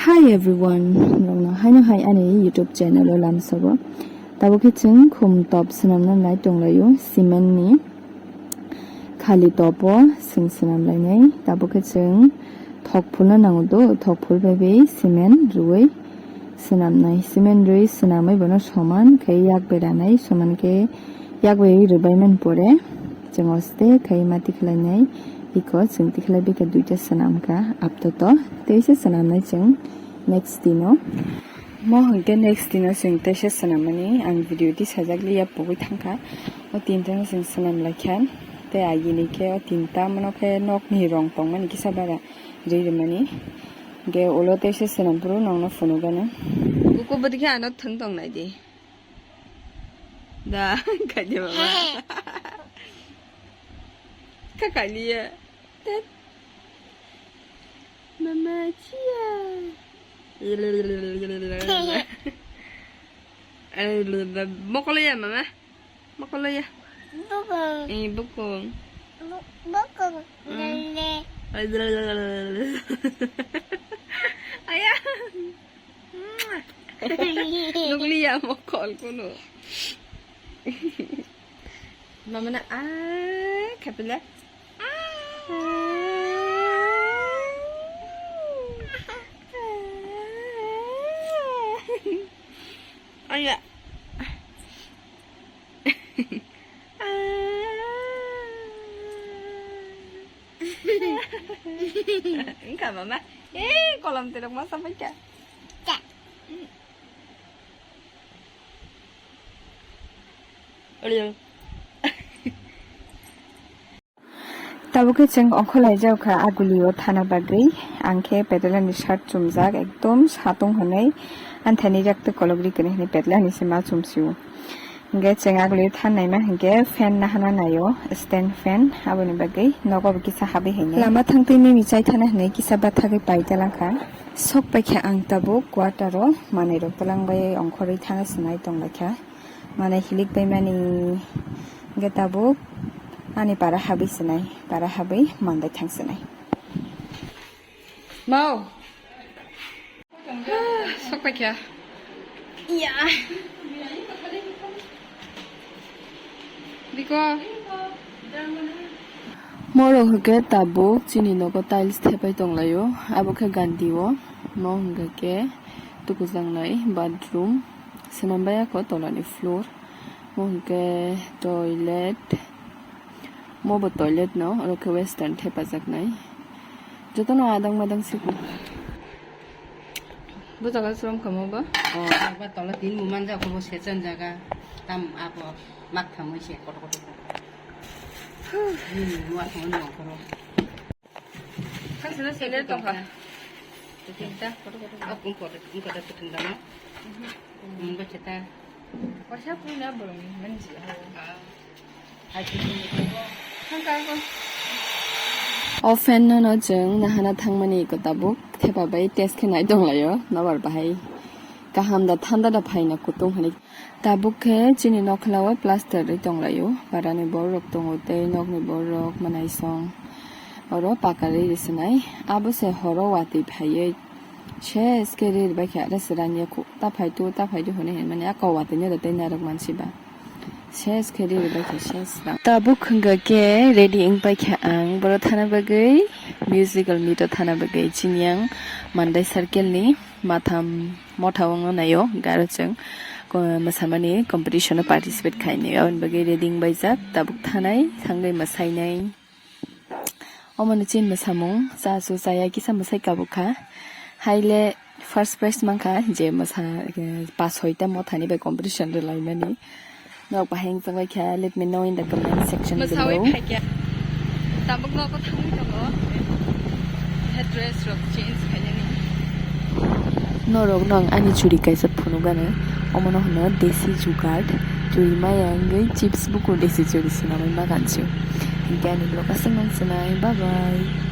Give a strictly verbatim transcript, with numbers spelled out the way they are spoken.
Hi everyone, norokno haino hai ani YouTube channel o lamsogo. Tabuk khe chwng khum top swnamna nai tonglaio cement ni. Khali top o chwng swnam lainai. Tabuk khe chwng thok phulna nango do, thok phul bai bai cement rwui swnamnai. Cement rwui swnamwi bono soman khe yak bai ranai, soman khe yak bai rwbai man pore chwng oste khai ma tikhlainai. Iko chwng tikhlai bikha duita swnam kha aptoto, teisa swnamnai chwng next dino. Mo hwnkhe next dino chwng teisa swnammani ang video tisajak liya pogwi thangkha. O tinta no chwng swnam laikha, tei agini khe o tinta mono khe nokni rong tongmani kisa bara rwi rwmani. Hwnkhe ulo teisa swnam phuru nokno phunukgano. Kuku bwdikhe ano thwng tongnai di. Da, khaide baba. Kha kaliya. Tet. Mama chia. Mokoloya mama. Mokoloya. Bukung. Eh, bukung. Bu-, bukung. Hmm. Lele. Ayah. Nukliya mokol kuno. Mama na, ah, kapila. Aya. Engka mama. Eh, kolam terok masa baca. Tabuk khe chwng ongkhorlaijak kha agulio thana bagwi. Ang khe petrol ni shirt chumjak, ekdom satung hwnwi anthani rek tei kolok ri kwrwi hwnwi petrol ni se ma chumsio. Hwnkhe chwng agulio than naima hwnkhe fan nahana naio, stand fan, aboni bagwi nogo bo kisa habwi hwnwi. Lama thangtwi mimi chai thana hwnwi kisa bathagwi pai talangkha. Sok paikha ang tabuk quarter o, manwi rok twlang bai ongkhorwi thana se nai tonglaikha. Manwi hilik bai mani hwnkhe tabuk ani para habwi se nai, para habwi mandai thang se nai. Mau. Sok paikha. Iya. Biko. Moro hwnkhe tabuk chini nogo tiles thepai tonglaio. Abo khe gandhi o. Mo hwnkhe khe tukujaknai bathroom. Swnam bai ako tolani floor. Mo hwnkhe toilet. Mo bo toilet no, oro khe western thepajaknai. Jotono adang madang se. Bo jaga srom kamo ba? Oh, ba tola tin muman ja ko bo sechan jaga. Tam abo mak thamoi se koto koto. Hmm, mo athon no koro. Khasana sele tongkha. Tinta, koto koto. Ah, um koto, um koto tinta no. Hmm, ba cheta. Kaisa pui na borong manji ha. Ah. O fan no no chwng nahana thangmani iko tabuk thepa bai test khe nai tonglaio nobar bahai kaham da thanda da phaina kutung hwnwi. Tabuk khe chini nokhlao plaster rwi tonglaio, parani borok tongo tei nokni borok mwnaisong oro paka rwi rwswnai. Abo se horo watwi phaiwi ses khe rwi rwbaikha, aro se rani yakho ta phaitu ta phaitu hwnwi hinmani a kok watwi no da tei narwk mansi ba. Ses khe riri bai khe ses rang. Tabuk hwnkha khe ready wng paikha ang boro thana bagwi, musical meet o thana bagwi. Chini ang Mandai circle ni Matham Motha wngno naio, garo chwng ko-, mwsamani competition o participate khainai. Aboni bagwi ready wng baijak, tabuk thanai thangwi mwsainai. Omo ni chini mwsamung, cha su chaya kisa mwsai kabuk kha. Haile first prize mankha, je mwsa, eh, pas soita mothani bai competition rwlaimani. Nok bahai wng changbai kha, let me know in the comment section below. Mwsawi phaikha. Tabuk nogo thangwi tongo. Head dress rok change khainani. Norok no ang ani churi kaisa phunukgano, omono hwno desi jugaad, churi maya wngwi chips bukur desi churi swnamwi ma gansu. Hinkhe ani vlog aswk nang swnai, bye bye.